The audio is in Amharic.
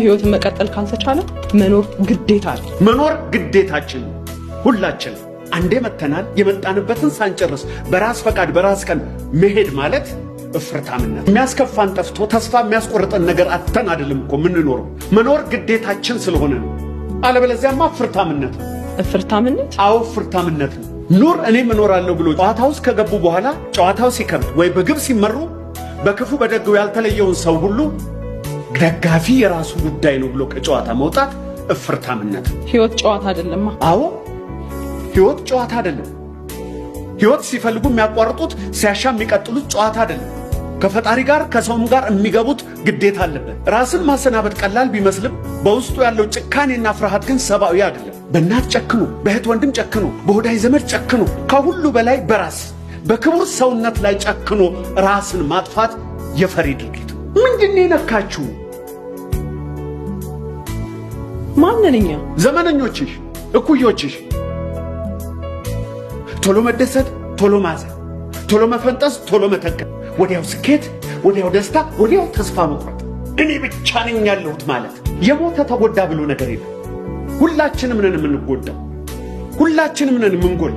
ህይወትን መቀጠል ካልተቻለ መኖር ግዴታ ነው። መኖር ግዴታችን ነው። ሁላችን አንዴ መተናል። የመጣንበትን ሳንጨርስ በራስ ፈቃድ በራስ ቀን መሄድ ማለት እፍርታምነት። የሚያስከፋን ጠፍቶ ተስፋ የሚያስቆርጠን ነገር አጥተን አይደለም እኮ የምንኖረው፣ መኖር ግዴታችን ስለሆነ ነው። አለበለዚያማ እፍርታምነት ነው። እፍርታምነት? አዎ፣ እፍርታምነት ነው። ኑር እኔም እኖራለሁ ብሎ ጨዋታ ውስጥ ከገቡ በኋላ ጨዋታው ሲከብድ ወይ በግብ ሲመሩ በክፉ በደጉ ያልተለየውን ሰው ሁሉ ደጋፊ የራሱ ጉዳይ ነው ብሎ ከጨዋታ መውጣት እፍርታምነት ነው። ህይወት ጨዋታ አይደለማ። አዎ፣ ህይወት ጨዋታ አይደለም። ህይወት ሲፈልጉ የሚያቋርጡት፣ ሲያሻ የሚቀጥሉት ጨዋታ አይደለም። ከፈጣሪ ጋር ከሰውም ጋር የሚገቡት ግዴታ አለበት። ራስን ማሰናበት ቀላል ቢመስልም በውስጡ ያለው ጭካኔና ፍርሃት ግን ሰብአዊ አይደለም። በእናት ጨክኖ፣ በእህት ወንድም ጨክኖ፣ በወዳጅ ዘመድ ጨክኖ፣ ከሁሉ በላይ በራስ በክቡር ሰውነት ላይ ጨክኖ ራስን ማጥፋት የፈሪ ድርጊት ነው። ምንድን ነው የነካችሁ? ማንን? እኛ? ዘመነኞችሽ፣ እኩዮችሽ። ቶሎ መደሰት፣ ቶሎ ማዘን፣ ቶሎ መፈንጠዝ፣ ቶሎ መተከል፣ ወዲያው ስኬት፣ ወዲያው ደስታ፣ ወዲያው ተስፋ መቁረጥ፣ እኔ ብቻ ነኝ ያለሁት ማለት። የሞተ ተጎዳ ብሎ ነገር የለም። ሁላችንም ነን የምንጎዳው፣ ሁላችንም ነን የምንጎል።